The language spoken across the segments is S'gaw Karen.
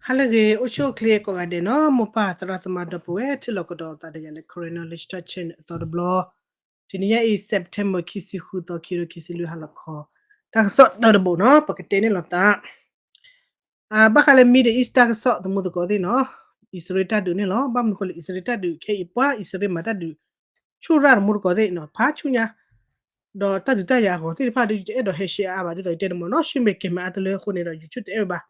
ဟါလၢအဂ့ၤ အိၣ်ဆူၣ်အိၣ်ချ့ကိးဂၤဒဲးနီၤ, မိၢ်ပၢ်သရၣ်သမါဒီပုၢ်ဝဲၢ် ထံၣ်လိာ်ကဒီးအသးဒီးယၤလၢ Karen Knowledge Talk Channel အသီတဘျီ, တနံၤညါအံၤ September ခံဆံဃုသီ ခံကထိခံဆံလွံၢ်ဟါလီၤခီ, တၢ်ကစီၣ်တၢတဘိနီၤ ပကတဲန့ၣ်လီၤသး ဘၣ်ဃးလၢ Middle East တၢ်ကစီၣ်သမူသကိးသ့ၣ်နီၤ, အံၣ်စရ့လးတၢ်ဒုးန့ၣ်လီၤ. ဘၣ်မနုၤဃိလၢအံၣ်စရ့လးတၢ်ဒုးခဲအံၤ ပှၤအံၣ်စရ့လးမၤတၢ်ဒုး ဆူၣ်ရၣ်သမူသကိးသ့ၣ်နီၤ ဖးဆူညါ, ဒီးတၢ်ဒုးတၢ်ယၤအဂီၤသ့ၣ်တဖၣ်ဒီး ယတအဲၣ်ဒိးဟဲ share အါဘၣ် ဒ်သိးယတဲန့ၣ်မ့ၢ်နီၤ, ဆူမဲာ်ကဲၤမဲာ်အါတလၢအဃိန့ၣ်ဒီး YouTube တအဲၣ်ဝဲဘၣ်.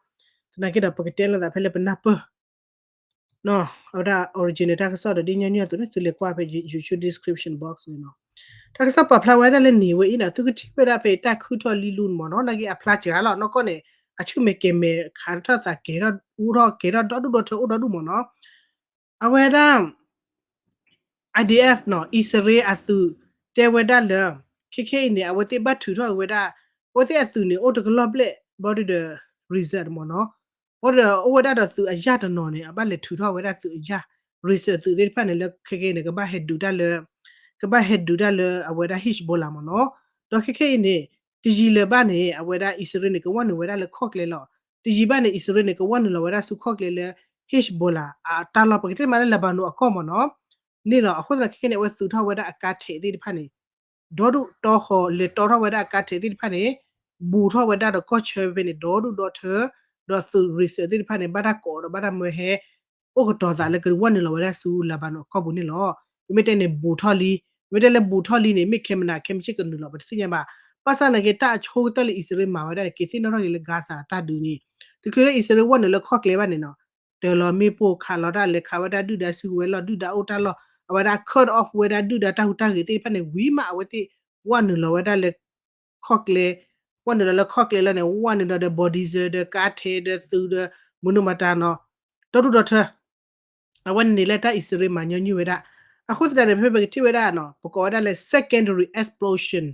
သနာ်က့ဒီး ပကတဲလိာ်သးဖဲလၢပနၢ်ပၢၢ် အဝဲဒၣ် original တၢ်ကစီၣ်ဒီး ဒ်ညီနုၢ်အသိးန့ၣ် သုလဲၤကွၢ်ဖဲ YouTube description box န့ၣ်နီၤ. တၢ်ကစီၣ်ပာ်ဖျါဝဲဒၣ်လၢနံၤဝဲအံၤနီၤ, သုကထံၣ်ဝဲဒၣ်ဖဲတၢ်ခုၣ်ထီၣ်လံလူန့ၣ်မ့ၢ်နီၤ, နာ်က့အဖျါစှၤလီၤ နီၢ်ကီၢ်န့ၣ် အဆူၣ်မဲာ်ကဲၤမဲာ် ခးထီၣ်သးကဲၤထီၣ် အူထီၣ်ကဲၤထီၣ်ဒီဒူၣ်ဒီထၢအိၣ်ဒီဒူၣ်မ့ၢ်နီၤ. အဝဲဒၣ် IDF နီၤ, အံၣ်စရ့လးအသုး တဲဝဲဒၣ်လၢ ခဲခဲအံၤန့ၣ် အဝဲသ့ၣ်ဘၣ်ထုးထီၣ်က့ၤဝဲဒၣ် အဝဲသ့ၣ်အသုးန့ၣ် အိၣ်တကလီၢ်ဘျဲၣ် ဘျီဒုဒီး result မ့ၢ်နီၤ. ဘျီဒီးအိၣ်ဝဲဒၣ်ဒီးသုးအယၢ်တနီၤန့ၣ် အဘၣ်လဲၤထုးထီၣ်ဝဲဒၣ်သုးအယၢ် result သုးသ့ၣ်တဖၣ်န့ၣ် လၢခဲခဲအံၤန့ၣ် ကဘၣ်ဟဲဒုးတၢ်လၢ ကဘၣ်ဟဲဒုးတၢ်လၢအဝဲဒၣ် Hezbollah မ့ၢ်နီၤ. ဒီးခဲခဲအံၤန့ၣ် တယံာ်လၢၤဘၣ်န့ၣ် အဝဲဒၣ်အံၣ်စရ့လးန့ၣ် ကဝီၢ်နုာ်ဝဲဒၣ်လၢခီၣ်ကျဲလီၤ. တယံာ်ဘၣ်န့ၣ် အံၣ်စရ့လးန့ၣ် ကဝီၢ်နုာ်လီၤဝဲဒၣ်ဆူခီၣ်ကျဲလၢ Hezbollah အတၢ်လီၢ် ပကတဲမးလၢ Lebanon အကီၢ်မ့ၢ်နီၤ န့ၣ်လီၤ. အဃိသတးခဲခဲန့ၣ် အဝဲသုးထီၣ်ဝဲဒၣ်အကါထဲးသ့ၣ်တဖၣ်န့ၣ် ဒီဒူၣ်တီဃီၤ လဲၤတီထီၣ်ဝဲဒၣ်အကါထဲးသ့ၣ်တဖၣ်န့ၣ် ဘူးထီၣ်ဝဲဒၣ်ဒီးကီၢ်ဆၢဖဲန့ၣ် ဒီဒူၣ်ဒီထၢ ဒီးသုး result သ့ၣ်တဖၣ်န့ၣ် ဘၣ်တၢ်ကိးဒီးဘၣ်တၢ်မၢဟဲ အိၣ်ကတီၤသးလၢကဝီၢ်နုာ်လီၤဝဲဒၣ်ဆူ Lebanon အကီၢ်ပူၤန့ၣ်လီၤ. ပမ့ၢ်တဲန့ၣ် ဘူးထီၣ်လံ, ပမ့ၢ်တဲလၢဘူးထီၣ်လံန့ၣ် မ့ၢ်ခဲမနၤခဲမုၢ်ဆ့ၣ်ကနုာ်လီၤ ပတသ့ၣ်ညါဘၣ်. ဘၣ်ဆၣ်သနာ်က့ တၢ်အဆိကတၢၢ်လၢအံၣ်စရ့လးမၤဝဲဒၣ်န့ၣ် က့ၤသ့ၣ်နီၣ်ထီၣ်က့ၤလၢ Gaza အတၢ်ဒုးန့ၣ် တချုးလၢအံၣ်စရ့လးဝီၢ်နုာ်လၢခီၣ်ကျဲဘၣ်န့ၣ်နီၤ တၢၤလီၤမ့ၣ်ပိၢ် ခးလီၤတၢ်လဲၤခးဝဲဒၣ်ဒုၣ်ဒါစုကဝဲၤလီၢ် ဒုၣ်ဒါအိၣ်တၢ်လီၢ် အဝဲဒၣ် cut off ဝဲဒၣ်ဒုၣ်ဒါတၢ်ဟူးတၢ်ဂဲၤသ့ၣ်တဖၣ်န့ၣ် ဝံၤမးအဝဲသ့ၣ်ဝီၢ်နုာ်လီၤဝဲဒၣ်လၢ ခီၣ်ကျဲ, ဝီၢ်နုာ်လီၤလၢခီၣ်ကျဲလီၤန့ၣ် ဝီၢ်နုာ်လီၤဒီး bulldozer ဒီးကါထဲးဒီးသုးဒီး မနုၤမတၤနီၤ ဒီဒူၣ်ဒီထၢ အဝဲန့ၣ်လၢတၢ်အံၣ်စရ့လးမၤညီနုၢ်ဝဲဒၣ်. အဃိသတးန့ၣ် ဖဲပကထံၣ်ဝဲဒၣ်နီၤ ပကိးဝဲဒၣ်လၢ secondary explosion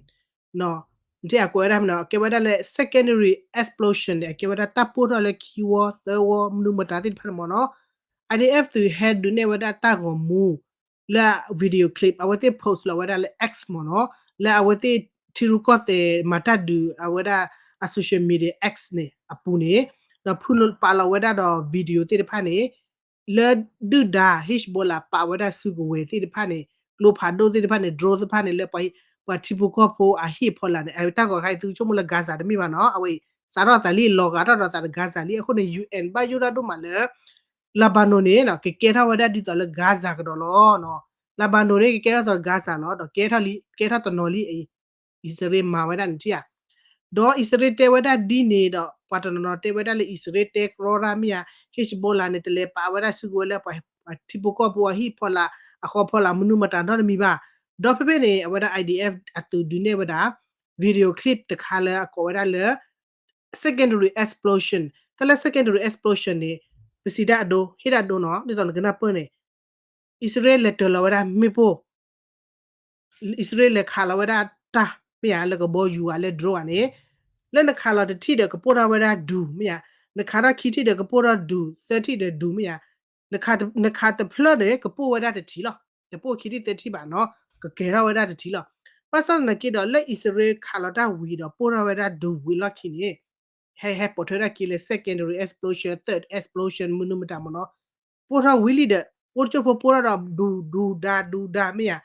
နီၤ, နထံၣ်အကွဲးဝဲဒၣ်မနီၤ အကဲဝဲဒၣ်လၢ secondary explosion န့ၣ် အကဲဝဲဒၣ်တၢ်ပိၢ်ထီၣ်လၢခံဝီသၢဝီ မနုၤမတၤသ့ၣ်တဖၣ်န့ၣ်မ့ၢ်နီၤ IDF သုးဟဲဒုးနဲၣ်ဝဲဒၣ်တၢ်ဂီၤမူ လၢ video clip အဝဲသ့ၣ် post လီၤဝဲဒၣ်လၢ X မ့ၢ်နီၤ, လၢအဝဲသ့ၣ်ထံရူၢ်ကီၢ်သဲးမၤတၢ်ဒုး အဝဲဒၣ်အ social media X န့ၣ်အပူၤန့ၣ်, ဒီးဖုပာ်လီၤဝဲဒၣ်ဒီး video သ့ၣ်တဖၣ်န့ၣ် လၢဒုၣ်ဒါ Hezbollah ပာ်ဝဲဒၣ်စုကဝဲၤသ့ၣ်တဖၣ်န့ၣ် ကျိဖးဒိၣ်သ့ၣ်တဖၣ်န့ၣ် drone သ့ၣ်တဖၣ်န့ၣ် လၢပှၤထံဖိကီၢ်ဖိအဟံၣ်အဖီလာ်န့ၣ် အတၢ်ဂီၤခါအံၤ သုဆိကမိၣ်လၢ Gaza တမ့ၢ်ဘၣ်နီၤ, အဝဲအံၤ စးထီၣ်သးလံ လီၤဂာ်ထီၣ်ဒီးသးဒီး Gaza လံ. အဃိန့ၣ် UN ဘၣ်ယိၣ်တၢ်ဒိၣ်မးလၢ Lebanon န့ၣ် ကကဲထီၣ်ဝဲဒၣ်ဒ်သိးလၢ Gaza ကဒီးလီၤ. Lebanon န့ၣ် ကကဲထီၣ်သိး Gaza လီၤ. ဒီးကဲထီၣ်လံ ကဲထီၣ်တနီၤလံ အံၤ အံၣ်စရ့လးမၤဝဲဒၣ်န့ၣ်ဧါ. ဒီးအံၣ်စရ့လးတဲဝဲဒၣ်ဒ်န့ၣ်ဒီး ပှၤတနီၤနီၤတဲဝဲဒၣ်လၢ အံၣ်စရ့လးတဲကြီရၣ်မ့ၢ်ဧါ, Hezbollah န့ၣ် တလဲၤပာ်ဝဲဒၣ်စုကဝဲၤလၢပှၤထံဖိကီၢ်ဖိအဟံၣ်ဖီလာ် အဃီဖီလာ် မနုၤမတၤနီတမံၤဘၣ်. ဒီးဖဲဖဲန့ၣ် အဝဲဒၣ် IDF အသုးဒုးနဲၣ်ဝဲဒၣ် video clip တခါလၢအကိးဝဲဒၣ်လၢ secondary explosion, တၢ်လၢ secondary explosion န့ၣ် ပစံးတၢ်အဒိ ဟ့ၣ်တၢ်ဒိနီၤ ဒ်သိးနကနၢ်ပၢၢ်န့ၣ် အံၣ်စရ့လးလဲၤတၢၤလီၤဝဲဒၣ်မ့ၣ်ပိၢ်, အံၣ်စရ့လးလဲၤခးလီၤဝဲဒၣ်တၢ် မ့ၢ်ဧါ လၢကဘီယူၤဧါ လၢ drone ဧါန့ၣ်, လၢနခးလီၤတထံၣ်ဒီးကပိၢ်ထီၣ်ဝဲဒၣ်ဒုး မ့ၢ်ဧါ, နခးထီၣ်ခံထံၣ်ဒီးကပိၢ်ထီၣ်ဒုး သၢထံၣ်ဒီးဒုး မ့ၢ်ဧါ, နခးတဖျၢၣ်န့ၣ် ကပိၢ်ဝဲဒၣ်တထံၣ်လီၤ, တပိၢ်ခံထံၣ်သၢထံၣ်ဘၣ်နီၤ ကကဲၤထီၣ်ဝဲဒၣ်တထံၣ်လီၤ. ဘၣ်ဆၣ်သနာ်က့ဒီး လၢအံၣ်စရ့လးခးလီၤတၢ်ဝံၤဒီးပိၢ်ထီၣ်ဝဲဒၣ်ဒုးဝံၤလီၢ်ခံန့ၣ် ဟဲ ဟဲပိာ်ထွဲထီၣ်ခံလၢ secondary explosion, third explosion မနုၤမတၤမ့ၢ်နီၤ, ပိၢ်ထီၣ်ဝံၤလံဒီး အိၣ်တကၠိၢ်ဖိပိၢ်ထီၣ်ဒီး ဒုးဒုးဒါဒုးဒါ မ့ၢ်ဧါ,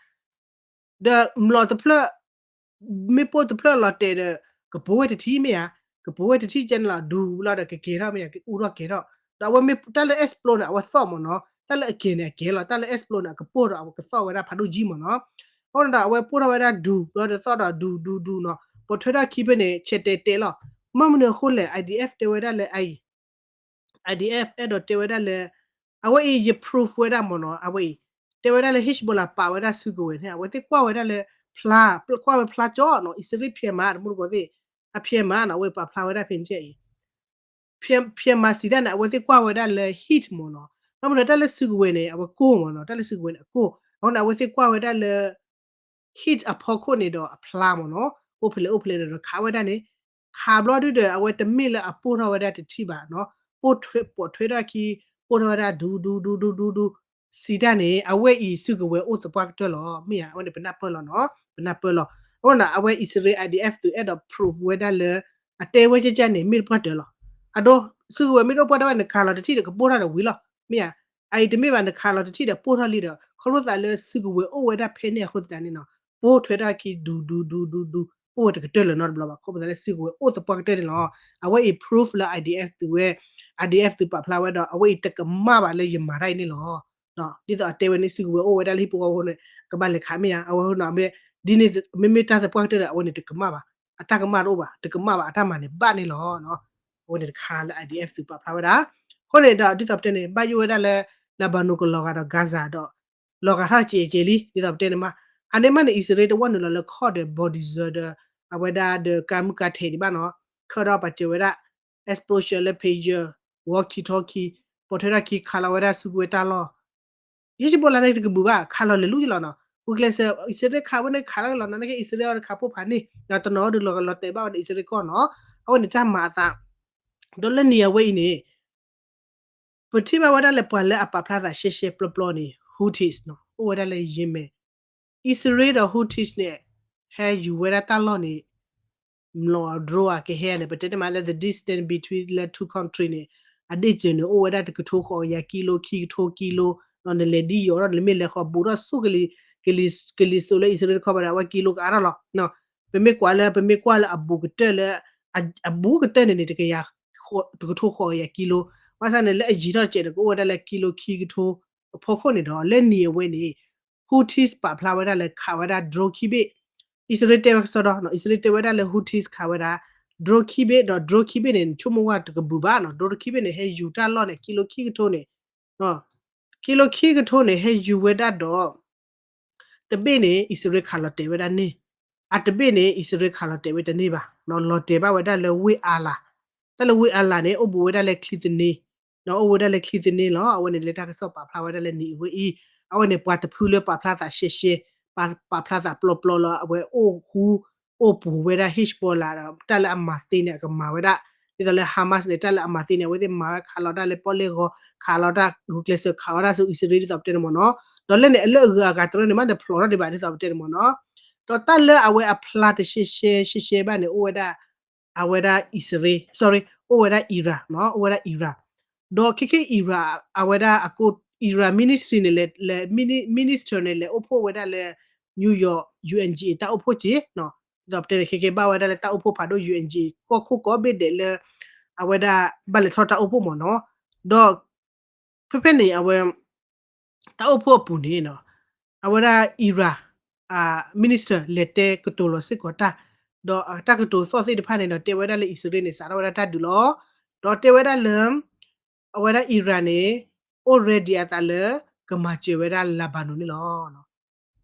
ဒီးမျိာ်တဖျၢၣ် မ့ၣ်ပိၢ်တဖျၢၣ်လီၤတဲာ်ဒီး ကပိၢ်ဝဲတထံၣ် မ့ၢ်ဧါ, ကပိၢ်ဝဲတထံၣ်ကဲန့ၣ်လီၤ ဒုးလီၤဒီးကကဲၤထီၣ် မ့ၢ်ဧါ, ကအူထီၣ်ကဲၤထီၣ်, ဒီးအဝဲမ့ၢ်တၢ်လၢ explode န့ၣ် အဝဲသီၣ်မ့ၢ်နီၤ, တၢ်လၢအကဲၤန့ၣ်အကဲၤလီၤ, တၢ်လၢ explode န့ၣ် အကပိၢ်ဒီးအဝဲကသီၣ်ဝဲဒၣ်ဖးဒိၣ်ကံမ့ၢ်နီၤ, အဃိန့ၣ်ဒီး အဝဲပိၢ်ထီၣ်ဝဲဒၣ်ဒုး ဘျီဒီးသီၣ်ဒီးဒုးဒုးဒုးနီၤ, ပိာ်ထွဲထီၣ်ခံဖဲန့ၣ် ဆဲးတဲာ်တဲာ်လီၤ, မ့ၢ်မနုၤအဃိလဲၣ် IDF တဲဝဲဒၣ်လၢအအံၤ IDF အဲၣ်ဒိးတဲဝဲဒၣ်လၢ အဝဲအံၤယ proof ဝဲဒၣ်မ့ၢ်နီၤ, အဝဲအံၤ တဲဝဲဒၣ်လၢ Hezbollah ပာ်ဝဲဒၣ်စုကဝဲၤန့ၣ် အဝဲသ့ၣ်ကွၢ်ဝဲဒၣ်လၢ ဖျါ ကွၢ်ဝဲဖျါကၠီနီၤ, အံၣ်စရ့လးဖျဲးမး တမူတကိးသ့ၣ် အဖျဲးမးနီၤ, အဝဲပာ်ဖျါဝဲဒၣ်ဖဲန့ၣ်အံၤ ဖျဲးမးစံးတၢ်န့ၣ် အဝဲသ့ၣ်ကွၢ်ဝဲဒၣ်လၢ heat မ့ၢ်နီၤ, ဘၣ်မနုၤတၢ်လၢစုကဝဲၤန့ၣ် အဝဲကိၢ်မ့ၢ်နီၤ, တၢ်လၢစုကဝဲၤန့ၣ်အကိၢ်, အဃိန့ၣ် အဝဲသ့ၣ်ကွၢ်ဝဲဒၣ်လၢ heat အဖီခိၣ်န့ၣ်ဒီးအဖျါမ့ၢ်နီၤ, အိၣ်ဖဲလဲၣ်အိၣ်ဖဲလဲၣ်ဒီး ခးဝဲဒၣ်န့ၣ်, ခးဘျီဒုဒီး အဝဲတမ့ၢ်လၢအပိၢ်ထီၣ်ဝဲဒၣ်တထံၣ်ဘၣ်နီၤ, ပိၢ်ထွဲပိာ်ထွဲထီၣ်ခံ ပိၢ်ထီၣ်ဝဲဒၣ်ဒူဒူဒူဒူဒူဒူ, စံးတၢ်န့ၣ် အဝဲအံၤစုကဝဲၤအိၣ်သပှၢ်ကတၢၢ်လီၤ, မ့ၢ်ဧါ, အဝဲန့ၣ်ပနၢ်ပၢၢ်လီၤနီၤ, ပနၢ်ပၢၢ်လီၤ, အဃိန့ၣ် အဝဲအံၣ်စရ့လး IDF သုးအဲၣ်ဒိး proof ဝဲဒၣ်လၢ အတဲဝဲကဲကဲန့ၣ် မ့ၢ်တပှၢ်တၢၢ်လီၤ, အဒိ စုကဝဲၤမ့ၢ်တအိၣ်ပှၢ်တၢ်ဘၣ် နခးလီၤတထံၣ်ဒီးကပိၢ်ထီၣ်ဒီးဝံၤလီၤ မ့ၢ်ဧါ. အအံၤတမ့ၢ်ဘၣ် နခးလီၤတထံၣ်ဒီးပိၢ်ထီၣ်လံဒီး ခီဖျိသးလၢစုကဝဲၤအိၣ်ဝဲဒၣ်ဖဲန့ၣ်အဃိသတးန့ၣ်နီၤ ပိၢ်ထွဲထီၣ်ခံဒူဒူဒူဒူ အိၣ်ဝဲတကတၢၢ်လၢၤနီတဘျီဘၣ် ခီဖျိသးလၢစုကဝဲၤအိၣ်သပှၢ်ကတၢၢ်န့ၣ်လီၤ. အဝဲအံၤ proof လၢ IDF သုးဝဲ IDF သုးပာ်ဖျါဝဲဒီး အဝဲအံၤတကမၣ်ဘၣ်လၢယမၤတၢ်အံၤန့ၣ်လီၤ. ဒ်သိးအတဲဝဲန့ၣ် စုကဝဲၤအိၣ်ဝဲဒၣ်လၢဟံၣ်ဖိဃီဖိန့ၣ် ကဘၣ်လဲၤခးမ့ၢ်ဧါ အဝဲနီၤ ဒ်န့ၣ် မ့မ့ၢ်တၢ်သပှၢ်ကတၢၢ်ဒီး အဝဲန့ၣ်တကမၣ်ဘၣ် အတၢ်ကမၣ်တအိၣ်ဘၣ် တကမၣ်ဘၣ် အတၢ်မၤန့ၣ်ဘၣ်န့ၣ်လီၤ. အဝဲန့ၣ်တခါလၢ IDF သုးပာ်ဖျါဝဲဒၣ် အဃိန့ၣ်ဒီး ဒ်သိးပတဲန့ၣ် ဘၣ်ယိၣ်ဝဲဒၣ်လၢ Lebanon ကလီၤဂာ်ဒီး Gaza ဒီး လီၤဂာ်ထီၣ်တစဲးကဲးလံ ဒ်သိးပတဲန့ၣ်မး အန့ၣ်မးန့ၣ် အံၣ်စရ့လးတဝဲနုာ်လီၤလၢ ခီၣ်ဒီး bulldozer ဒီး အဝဲဒၣ်ဒီးကါမုၢ်ကါထဲးဒံးဘၣ်နီၤ ခၢၣ်ဒီးပာ်စၢၤဝဲဒၣ် explosion လၢ pager walkie talkie ပိာ်ထွဲထီၣ်ခံ ခးလီၤဝဲဒၣ်စုကဝဲၤတၢ်လီၢ် Hezbollah န့ၣ်တကဘုၣ်ဘၣ် ခးလီၤလဲၤလူၤကလီၤနီၤ ဂုာ်ကျဲးစၢး အံၣ်စရ့လးခးဝဲန့ၣ်ခးလီၤကလီၤနီၤ နာ်က့အံၣ်စရ့လးအီၤတခးပိၢ်ဖးန့ၣ် ဒီးတနီၤဒုးလီၤကလီၤတဲာ်ဘၣ်ဝဲဒီးအံၣ်စရ့လးကီၢ်နီၤ အဝဲန့ၣ်တၢ်မၤအသး ဒီးလၢနံၤအဝဲအံၤန့ၣ် ပထံၣ်ဘၣ်ဝဲဒၣ်လၢပှၤလၢအပာ်ဖျါသးရှဲရှဲပျီပျီန့ၣ် Houthis နီၤ အိၣ်ဝဲဒၣ်လၢ Yemen အံၣ်စရ့လးဒီး Houthis န့ၣ် ဟဲယူၤဝဲဒၣ်တၢ်လီၢ်န့ၣ် မျိာ် drone အကဟဲန့ၣ် ပတဲတမးလၢ the distance between လၢ two country န့ၣ် အဒ့ၣ်စၢၤန့ၣ် အိၣ်ဝဲဒၣ်တကထိဃိးကယၤကံလိ ခံကထိကံလိ ဒီးနလဲၤဒ်ယီၤဒီး နမ့ၢ်လဲၤဃီၤဘူးထီၣ်ဆူ ကလံၤစိးလၢအံၣ်စရ့လးတခီဘၣ်ဒီး အဝဲကံလိကအါထီၣ်လီၤ. ပမ့ၢ်ကွၢ်လၢ ပမ့ၢ်ကွၢ်လၢအဘူးကတၢၢ်လၢ အဘူးကတၢၢ်န့ၣ်န့ၣ် တကယၤ တကထိဃိးကယၤကံလိ ဘၣ်ဆၣ်န့ၣ် လၢအယံၤထီၣ်တစဲးဒီး ကအိၣ်ဝဲဒၣ်လၢကံလိခံကထိအဖီခိၣ်န့ၣ်ဒီး လၢနံၤအဝဲန့ၣ် Houthis ပာ်ဖျါဝဲဒၣ်လၢခးဝဲဒၣ် drone ခံဘ့ၣ် အံၣ်စရ့လးတဲဝဲကစီဒီး အံၣ်စရ့လးတဲဝဲဒၣ်လၢ Houthis ခးဝဲဒၣ် drone ခံဘ့ၣ်ဒီး drone ခံဘ့ၣ်န့ၣ် ဆိကမိၣ်ဝဲတကဘုၣ်ဘၣ်နီၤ drone တခံဘ့ၣ်န့ၣ် ဟဲယူၤတၢ်လီၢ်န့ၣ် ကံလိခံကထိန့ၣ် ကံလိခံကထိန့ၣ် ဟဲယူၤဝဲဒၣ်ဒီး တဘ့ၣ်န့ၣ် အံၣ်စရ့လးခးလီၤတဲာ်ဝဲဒၣ်န့ၣ် အတဘ့ၣ်န့ၣ် အံၣ်စရ့လးခးလီၤတဲာ်ဝဲတန့ၢ်ဘၣ် လီၤတဲာ်ဘၣ်ဝဲဒၣ်လၢဝ့ၢ်အါလး တၢ်လၢဝ့ၢ်အါလးန့ၣ် အိၣ်ဘူးဝဲဒၣ်လၢချံသန့ ဒီးအိၣ်ဝဲဒၣ်လၢချံသန့လီၤ အဝဲန့ၣ်လၢတၢ်ကစီၣ်ပာ်ဖျါဝဲဒၣ်လၢနံၤအဝဲအံၤ အဝဲန့ၣ်ပှၤတဖုလၢပာ်ဖျါသးရှဲရှဲ ပာ်ဖျါသးပျီပျီလီၤ အဝဲအိၣ်ဃူ အိၣ်ပူၤဝဲဒၣ် Hezbollah ဒီးတၢ်လၢအမၤသ့န့ၣ် အကမၤဝဲဒၣ် ဒ်သိးလၢ Hamas န့ၣ် တၢ်လၢအမၤသ့န့ၣ် အဝဲသ့ၣ်မၤဝဲခးလီၤတၢ်လၢပီၣ်လဲၣ်ဂီၤ ခးလီၤတၢ်ဂုာ်ကျဲးစၢးခးအီၣ်တၢ်ဆူ အံၣ်စရ့လးဒ်သိးပတဲန့ၣ်မ့ၢ်နီၤ ဒီးလၢန့ၣ် အလၢအဂုၤအဂၤတရၢန့ၣ် မ့ၢ်တဖျိးထီၣ်ဒံးဘၣ်ဒ်သိးပတဲန့ၣ်မ့ၢ်နီၤ ဒီးတၢ်လၢအဝဲအဖျါတရှဲရှဲရှဲရှဲဘၣ်န့ၣ် အိၣ်ဝဲဒၣ် အဝဲဒၣ်အံၣ်စရ့လး sorry အိၣ်ဝဲဒၣ် Iran နီၤ အိၣ်ဝဲဒၣ် Iran ဒီးခဲခဲ Iran အဝဲဒၣ်အကိ Iran ministry န့ၣ်လဲၤ minister န့ၣ် လဲၤအိၣ်ဖှိၣ်ဝဲဒၣ်လၢ New York UNGA တၢ်အိၣ်ဖှိၣ်စ့ၢ်နီၤ ဒ်သိးပတဲန့ၣ် ခဲခဲဘၣ်ဝဲဒၣ်လၢတၢ်အိၣ်ဖှိၣ်ဖးဒိၣ် UNGA ကီၢ်ခိၣ်ကိးဘ့ၣ်ဒဲးလၢ အဝဲဒၣ်ဘၣ်လဲၤထီၣ်တၢ်အိၣ်ဖှိၣ်မ့ၢ်နီၤ ဒီး ဖဲဖဲန့ၣ် အဝဲ တၢ်အိၣ်ဖှိၣ်အပူၤန့ၣ်နီၤ အဝဲဒၣ် Iran minister လဲၤတဲကတိၤလီၤစ့ၢ်ကီးတၢ် ဒီးအတၢ်ကတိၤသီၣ်သ့ၣ်တဖၣ်န့ၣ်ဒီး တဲဝဲဒၣ်လၢအံၣ်စရ့လးန့ၣ် စးထီၣ်ဝဲဒၣ်တၢ်ဒုးလီၤ ဒီးတဲဝဲဒၣ်လၢ အဝဲဒၣ် Iran န့ၣ် အိၣ် ready အသးလၢ ကမၤစၢၤဝဲဒၣ် Lebanon န့ၣ်လီၤ.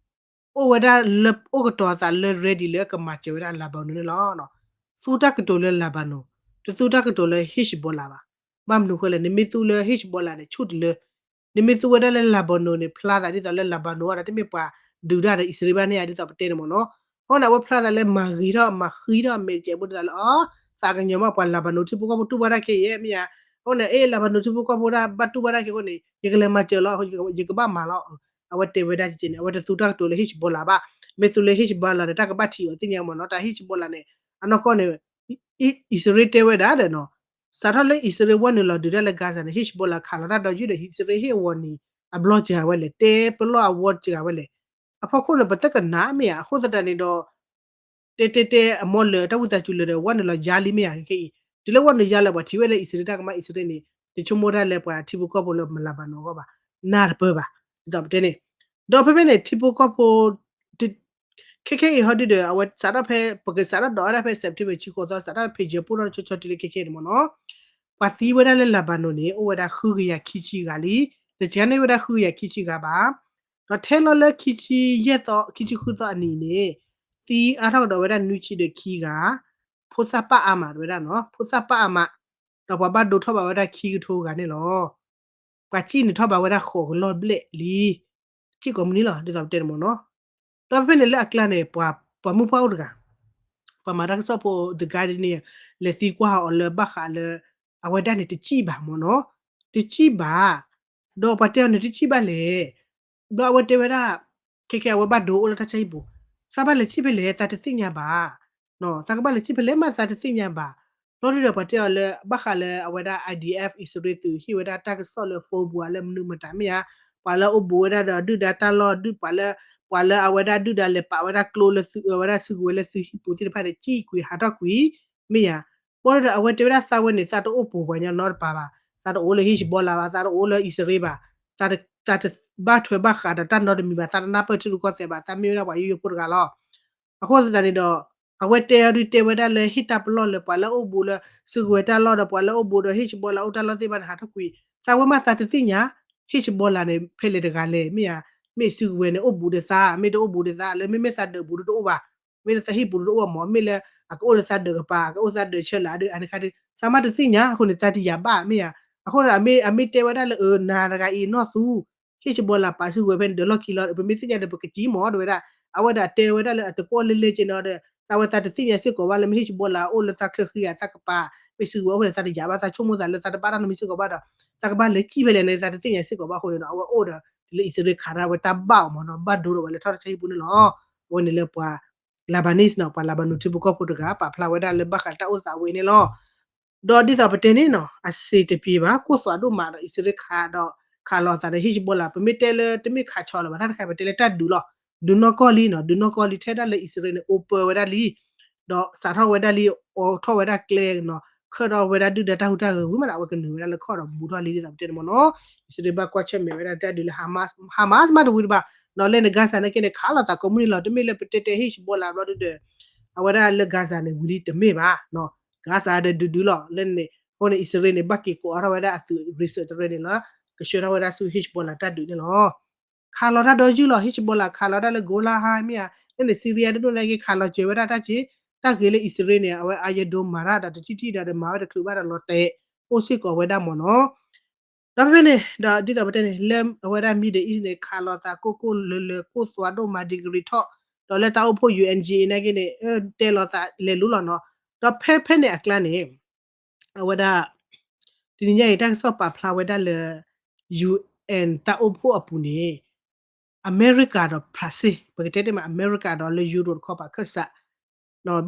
အိၣ်ဝဲဒၣ်လၢ အိၣ်ကတီၤအသးလၢ ready လၢကမၤစၢၤဝဲဒၣ် Lebanon န့ၣ်လီၤ. သူတၢ်ကတိၤလၢ Lebanon တသူတၢ်ကတိၤလၢ Hezbollah ဘၣ်. ဘၣ်မနုၤဃိလဲၣ် နမ့ၢ်သူလၢ Hezbollah န့ၣ် ဆူၣ်တလၢ နမ့ၢ်သူဝဲဒၣ်လၢ Lebanon န့ၣ် ဖျါသးဒ်သိးလၢ Lebanon အဒီးတမ့ၢ်ပှၤဒုးတၢ်ဒီးအံၣ်စရ့လးဘၣ်န့ၣ် ဒ်သိးပတဲန့ၣ်မ့ၢ်နီၤ. အဃိန့ၣ် အဝဲဖျါသးလၢမၤဂ့ၤထီၣ်မၤဃံထီၣ်အမဲာ်စဲးဖိဒ်သိးလၢ အီ သးကညီၤမးပှၤ Lebanon ထံဖိကီၢ်ဖိတူၢ်ဘၣ်တၢ်ခဲအံၤမ့ၢ်ဧါ. အဃိန့ၣ် အ့ Lebanon ထံဖိကီၢ်ဖိဒၣ်ဘၣ်တူၢ်ဘၣ်တၢ်ခဲအဃိန့ၣ် ယကလဲၤမၤစၢၤလီၤ ယကဘၣ်မၤလီၤ. အဝဲတဲဝဲဒၣ်ကဲန့ၣ် အဝဲတသူတၢ်ကတိၤလၢ Hezbollah ဘၣ်. မ့ၢ်သူလၢ Hezbollah န့ၣ် တၢ်ကဘၣ်ထံးအီၤသ့ၣ်ညါမ့ၢ်နီၤ. တၢ် Hezbollah န့ၣ် အနီၢ်ကီၢ်န့ၣ် အံၣ်စရ့လးတဲဝဲဒၣ်ဒီးနီၤ စးထီၣ်လၢအံၣ်စရ့လးဝဲနုာ်လီၤဒုးတၢ်လၢ Gaza န့ၣ် Hezbollah ခးလီၤတၢ်ဒီးယုၢ်ဒီး အံၣ်စရ့လးဟ့ၣ်အဝီၤနံၤ အဘျီစှၤဝဲလဲၣ် တဲပလီၢ်အဝီစှၤဝဲလဲၣ်. အဖီခိၣ်န့ၣ် ပတကနၣ်မ့ၢ်ဧါ. အဃိသတးန့ၣ်ဒီး တဲတဲတဲအမီလၢာ်တၢ်ဝံသးစူၤလၢာ်ဒီး ဝဲနုာ်လီၤယါလံမ့ၢ်ဧါ ခဲခဲအံၤ တုၤလၢဝဲနုာ်ယါလၢာ် ပှၤထံၣ်ဝဲလၢအံၣ်စရ့လးတၢ်ကမၣ်အံၣ်စရ့လးန့ၣ် တဆိကမိၣ်ဒၣ်လၢပှၤထံဖိကီၢ်ဖိလၢ Lebanon အဂီၢ်ဘၣ်. နၢ်တပၢၢ်ဘၣ် ဒ်သိးပတဲန့ၣ်. ဒီးဖဲဖဲန့ၣ် ထံဖိကီၢ်ဖိ ခဲခဲအံၤဟီဒုဒီး အဝဲစးထီၣ်ဖဲ ပကစးထီၣ်ဒိးဝဲဒၣ်ဖဲ September ဆံဃိးသီ စးထီၣ်ဖဲ pager ပိၢ်ထီၣ်တဆီဆီတုၤလၢခဲခဲန့ၣ်မ့ၢ်နီၤ ပှၤသံဝဲဒၣ်လၢ Lebanon န့ၣ် အိၣ်ဝဲဒၣ်ဃုကယၤခံဆံဂၤလံ. တစှၤန့ၢ်ဝဲဒၣ်ဃုကယၤခံဆံဂၤဘၣ်. ဒီးထဲလီၤလၢခံဆံယဲၢ်သီ ခံဆံဃုသီအနံၤန့ၣ် သံအါထီၣ်ကဒီးဝဲဒၣ်နွံဆံဒီးခံဂၤ, ဖိသၣ်ပၢ်အါမးတဝဲဒၣ်နီၤ, ဖိသၣ်ပၢ်အါမး, ဒီးပှၤဘၣ်ဒိထီၣ်ဘၣ်ဝဲဒၣ်ခံကထိဂၤန့ၣ်လီၤ. ပှၤစံၣ်န့ၣ်ထီၣ်ဘၣ်ဝဲဒၣ်ဃိးကလီၢ်ဘျဲၣ်လံ, စံၣ်ကိးမုၢ်နံၤလီၤ ဒ်သိးပတဲန့ၣ်မ့ၢ်နီၤ. ဒီးဖဲဖဲန့ၣ်လၢအကျါန့ၣ် ပှၤမုၣ်ပှၢ်အိၣ်တဂၤ, ပှၤမၤတၢ်ကစီၣ်ဖိ The Guardian န့ၣ် လဲၤသံကွၢ်အီၤလၢဘၣ်ဃးလၢ အဝဲဒၣ်န့ၣ်တစံၣ်ဘၣ်မ့ၢ်နီၤ, တစံၣ်ဘၣ်, ဒီးပှၤတဲအီၤန့ၣ်တစံၣ်ဘၣ်လဲၣ် ဘျီအဝဲတဲဝဲဒၣ်, ခဲကဲအဝဲဘၣ်ဒိအိၣ်လၢတၢ်ဆါဟံၣ်ပူၤ, သးဘၣ်လဲၤစံၣ်ဖဲလဲၣ် သးတသ့ၣ်ညါဘၣ်, သးကဘၣ်လဲၤစံၣ်ဖဲလဲၣ်မး သးတသ့ၣ်ညါဘၣ်, ဘျီဒုဒီးပှၤတဲအီၤလၢ ဘၣ်ဃးလၢအဝဲဒၣ် I D F အံၣ်စရ့လးသုးဟ့ၣ်ဝဲဒၣ်တၢ်ကစီၣ်လၢ phone ပူၤဧါ လၢမနုၤမတၤမ့ၢ်ဧါ, ပှၤလၢအိၣ်ဘူးဝဲဒၣ်ဒီးဒုၣ်ဒါတၢ်လီၢ် ဒုၣ်ပှၤလၢ ပှၤလၢအဝဲဒၣ်ဒုၣ်ဒါလဲၤပာ်ဝဲဒၣ်ကျိလၢသုးအဝဲဒၣ်စုကဝဲၤလၢသုးဟံၣ်ပူၤသ့ၣ်တဖၣ်န့ၣ် စံၣ်ကွံာ်ဟးထီၣ်ကွံာ် မ့ၢ်ဧါ. ဘျီဒုဒီးအဝဲတဲဝဲဒၣ်သးဝဲန့ၣ် သးတအိၣ်ဘူးပှၤကညီနီတပၤဘၣ်, သးတအိၣ်လၢ Hezbollah ဘၣ်, သးတအိၣ်လၢအံၣ်စရ့လးဘၣ်, သးတဘၣ်ထွဲဘၣ်ဃးဒီးတၢ်နီတမံၤဘၣ်, သးတနၢ်ပၢၢ်ထံရူၢ်ကီၢ်သဲးဘၣ်, သးမ့ၢ်ဝဲဒၣ်ပှၤယိယိဖိတဂၤလီၤ. အဃိသတးန့ၣ်ဒီး အဝဲတဲအီၤဒုတဲဝဲဒၣ်လၢဟ့ၣ်တၢ်ပလီၢ်လၢပှၤလၢအိၣ်ဘူးလၢ စုကဝဲၤတၢ်လီၢ်ဒီးပှၤလၢအိၣ်ဘူးဒီး Hezbollah အိၣ်တၢ်လီၢ်သ့ၣ်တဖၣ်န့ၣ် ဟးထီၣ်ကွံာ်, သးဝဲမးသးတသ့ၣ်ညါ Hezbollah န့ၣ် ဖဲလဲၣ်တဂၤလဲၣ် မ့ၢ်ဧါ, မ့ၢ်စုကဝဲၤန့ၣ် အိၣ်ဘူးဒီးသး မ့ၢ်တအိၣ်ဘူးဒီးသး လၢမ့မ့ၢ်သးဒၢးဘူးဒီးတအိၣ်ဘၣ်, မ့ၢ်လၢသးဟံၣ်ဘူးဒီးတအိၣ်မး မ့ၢ်လၢအကအိၣ်လၢသးဒၢးကပၤ အကအိၣ်သးဒၢးဆၢလၢအဒၢး အန့ၣ်ခါဒီး သးမးတသ့ၣ်ညါအဃိန့ၣ် သးတယာ်ဘၣ် မ့ၢ်ဧါ. အဃိဒီးအမ့ၢ်တဲဝဲဒၣ်လၢ အၢ နၤတဂၤအံၤနီၢ်သူ Hezbollah ပာ်စုကဝဲၤဖဲန့ၣ်ဒီးလီၢ်ခံလီၤ ပမ့ၢ်သ့ၣ်ညါဒီးပကစံၣ်မး တဲဝဲဒၣ်. အဝဲဒၣ်တဲဝဲဒၣ်လၢအတကွီၣ်လဲလဲက့နီၤဒီး သးဝဲသးတသ့ၣ်ညါစ့ၢ်ကီးဘၣ်လၢမ့ၢ် Hezbollah အိၣ်လၢသးချၢဃံဂၤသးကပၤ မ့ၢ်စုကဝဲၤအိၣ်ဖဲန့ၣ် သးတယာ်ဘၣ် သးဆိကမိၣ်သးလၢသးတဘၣ်တၢ်နီတမံၤစ့ၢ်ကီးဘၣ်ဒီး သးကဘၣ်လဲၤစံၣ်ဖဲလဲၣ်န့ၣ် သးတသ့ၣ်ညါစ့ၢ်ကီးဘၣ်အဃိန့ၣ်ဒီး အဝဲအိၣ်ဒီး တုၤလၢအံၣ်စရ့လးခးတၢ်ဝဲတၢ်ဘၣ်အီၤမးနီၤ ဘၣ်ဒိဒီးဝဲလၢထီၣ်တၢ်ဆါဟံၣ်ပူၤန့ၣ်လီၤ. အဝဲန့ၣ်လၢပှၤ Lebanese နီၤ ပှၤ Lebanon ထံဖိကီၢ်ဖိတဂၤ ပာ်ဖျါဝဲဒၣ်လၢဘၣ်ဃးတၢ်အိၣ်သးဝဲန့ၣ်လီၤ. ဒီးဒ်သိးပတဲန့ၣ်နီၤ အစ့တပံၤဘၣ် ကိၢ်သွးဒိၣ်မးဒီး အံၣ်စရ့လးခးဒီး ခးလီၤသးဒီး Hezbollah ပမ့ၢ်တဲလၢတမ့ၢ်ခးဆီလီၤဘၣ် တၢ်တခါပတဲလၢတၢ်ဒုးလီၤ. ဒုးနီၢ်ကီၢ်လံနီၤ ဒုးနီၢ်ကီၢ်လံ ထဲဒၣ်လၢအံၣ်စရ့လးန့ၣ် အိၣ်ပၢဝဲဒၣ်လံ ဒီးစးထီၣ်ဝဲဒၣ်လံ အိးထီၣ်ဝဲဒၣ်ကျဲနီၤ ခၢၣ်ထီၣ်ဝဲဒၣ်ဒုၣ်ဒါတၢ်ဟူးတၢ်ဂဲၤဝံၤမးဒီး အဝဲကနုာ်ဝဲဒၣ်လၢခီၣ်ဒီးဘူးထီၣ်လံဒ်သိးပတဲန့ၣ်မးနီၤ. အံၣ်စရ့လးဘၣ်ကွၢ်ဆၢၣ်မဲာ်ဝဲဒၣ်တၢ်ဒုးလၢ Hamas Hamas မးတဝံၤတဘၣ် ဒီးလၢန့ၣ် Gaza နာ်က့န့ၣ် ခးလိာ်သးကိးမုၢ်နံၤလီၤ တမ့ၢ်လၢပတဲတဲ Hezbollah ဘျီဒုဒီး အဝဲဒၣ်လၢ Gaza န့ၣ် ဝံၤလံတမ့ၢ်ဘၣ် Gaza ဒီးဒုးဒုးလီၤ လၢန့ၣ် အဃိန့ၣ် အံၣ်စရ့လးန့ၣ် ဘၣ်က့ၤကိးအါထီၣ်ဝဲဒၣ်အသုး research တရၢန့ၣ်လီၤ ကဆှၢထီၣ်ဝဲဒၣ်ဆူ Hezbollah တၢ်ဒုးန့ၣ်လီၤ. ခးလီၤတၢ်ဒီယုၢ်လီၤ Hezbollah ခးလီၤတၢ်လၢ Golan Heights မ့ၢ်ဧါ လၢန့ၣ် Syria တဒိၣ်န့ၣ်က့ၤ ခးလီၤစၢၤဝဲဒၣ်တၢ်က့ၤ တၢ်ဂ့ၤလၢအံၣ်စရ့လးန့ၣ် အဝဲ Iron Dome မၤတၢ်ဒီးတထံၣ်ထံၣ်ဒီးမၤဝဲတချုးဘၣ်ဒီးလီၤတဲာ် အိၣ်စ့ၢ်ကီးဝဲဒၣ်မးနီၤ. ဒီးဖဲဖဲန့ၣ် ဒီးဒ်သိးပတဲန့ၣ် လၢအဝဲဒၣ် Middle East န့ၣ် ခးလီၤသးကိၢ်ကိၢ်လၢၤလၢၤ ကိၢ်သွးဒိၣ်မး degree ထီၣ် ဒီးလၢတၢ်အိၣ်ဖှိၣ် U N G နာ်က့န့ၣ် တဲလီၤသးလဲၤလိၤလီၤနီၤ. ဒီးဖဲဖဲန့ၣ်အကျါန့ၣ် အဝဲဒၣ် တနံၤညါအံၤ တၢ်ကစီၣ်ပာ်ဖျါဝဲဒၣ်လၢ U N တၢ်အိၣ်ဖှိၣ်အပူၤန့ၣ် အမဲရကၤဒီး Brazil ပကတဲတ့ၢ်မး အမဲရကၤဒီးလၢ Europe တခီပၤခၢၣ်စး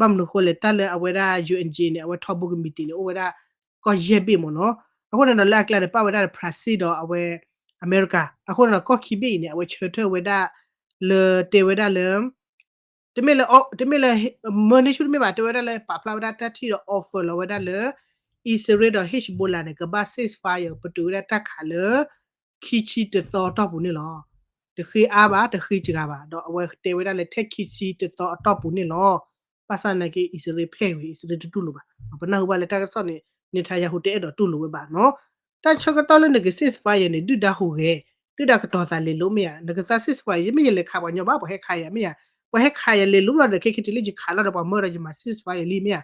ဘၣ်မနုၤဃိလဲၣ် တၢ်လၢအဝဲဒၣ် U N G န့ၣ် အဝဲထီဘိကမံးတံာ်န့ၣ် အိၣ်ဝဲဒၣ်ကီၢ်ယဲၢ်ဘ့ၣ်မ့ၢ်နီၤ. အဃိန့ၣ်ဒီးလၢအကျါန့ၣ် ပာ်ဝဲဒၣ်ဒီး Brazil ဒီးအဝဲ အမဲရကၤ အဃိန့ၣ်ဒီးကီၢ်ခံဘ့ၣ်အံၤန့ၣ် အဝဲဆၢထၢၣ်ဝဲဒၣ် လၢတဲဝဲဒၣ်လၢ တမ့ၢ်လၢ တမ့ၢ်လၢ မၢန့ၢ်ဆူၣ်တမ့ၢ်ဘၣ် တဲဝဲဒၣ်လၢပာ်ဖျါဝဲဒၣ်တၢ်ထံၣ်ဒီး offer လီၤဝဲဒၣ်လၢ အံၣ်စရ့လးဒီး Hezbollah န့ၣ် ကဘၣ် ceasefire ပတုာ်ဝဲဒၣ်တၢ်ခးလၢ ခံဆံတသီအတီၢ်ပူၤန့ၣ်လီၤ. တဃ့အါဘၣ် တဃ့စှၤဘၣ် ဒီးအဝဲတဲဝဲဒၣ်လၢထဲခံဆံတသီအတီၢ်ပူၤန့ၣ်လီၤ. ဘၣ်ဆၣ်နာ်က့ အံၣ်စရ့လးဖဲဝံၤ အံၣ်စရ့လးတတူၢ်လိာ်ဘၣ်. ပနၢ်ဟူဘၣ်လၢတၢ်ကစီၣ်န့ၣ် Netanyahu တအဲၣ်ဒိးတူၢ်လိာ်ဝဲဘၣ်နီၤ. တၢ်ဆၢကတီၢ်လၢနက ceasefire န့ၣ် ဒုၣ်ဒါဟူးဂဲၤ ဒုၣ်ဒါကတီၤသးလဲၤလိၤမ့ၢ်ဧါ, နကသး ceasefire မ့ၢ်ယလဲၤခးပှၤညီဘၣ် ပှၤဟဲခးယၤမ့ၢ်ဧါ, ပှၤဟဲခးယၤလဲၤလိၤလီၤဒီး ခဲခဲတုၤလၢယခးလီၤဒီးပှၤမၢဒီးယမၤ ceasefire လံမ့ၢ်ဧါ.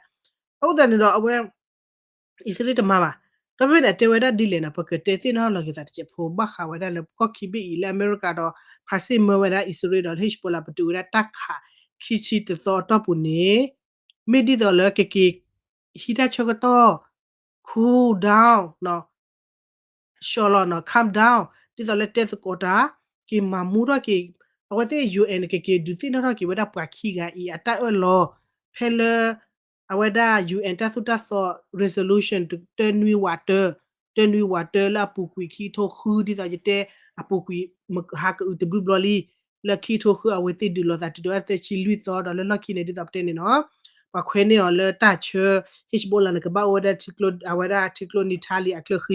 အဃိသတးန့ၣ်ဒီးအဝဲ အံၣ်စရ့လးတမၤဘၣ်. ဒီးဖဲန့ၣ် အတဲဝဲဒၣ်ဒ်လဲၣ်နီၤ ပကတဲသ့ၣ်နီၣ်ထီၣ်လီၤက့ၤသးတစဲးဖိ ဘၣ်ဃးဝဲဒၣ်လၢကီၢ်ခံဘ့ၣ်အံၤ လၢအမဲရကၤဒီး Brazil မၢဝဲဒၣ်အံၣ်စရ့လးဒီး Hezbollah ပတုာ်ဝဲဒၣ်တၢ်ခး ခံဆံတသီအတီၢ်ပူၤန့ၣ် မ့ၢ်ဒ်သိးလၢကက့ၤ ဟံးတၢ်ဆၢကတီၢ် cool down ရှီလီၤနီၤ calm down ဒ်သိးလၢတဲသကိးတၢ် က့ၤမၤမူထီၣ်က့ၤ အဝဲသ့ၣ် U N ကက့ၤဒုးသ့ၣ်နီၣ်ထီၣ်က့ၤဝဲဒၣ်ပှၤခံဂၤအံၤ အတၢ်အၢၣ်လီၤ ဖဲလၢ အဝဲဒၣ် U N တၢ်သိၣ်တၢ်သီ resolution တၢနွံဝးတၢ တၢနွံဝးတၢ လၢအပူၤကွံာ်ခံကထိဃု ဒ်သိးယတဲ အပူၤကွံာ် ဟးကအုးတဘျုးဘျီလံ လၢခံကထိဃု အဝဲသ့ၣ်ဒုးလိာ်သးတုၤဒၣ်သၢဆံလွံၢ်သီ ဒီးလၢလီၢ်ခံန့ၣ် ဒ်သိးပတဲန့ၣ်နီၤ ပှၤခွဲးန့ၢ်အီၤလၢတၢ်ဆၢ Hezbollah န့ၣ် ကဘၣ်အိၣ်ဝဲဒၣ်ထံကျိ အဝဲဒၣ်ထံကျိ Natanz အချၢ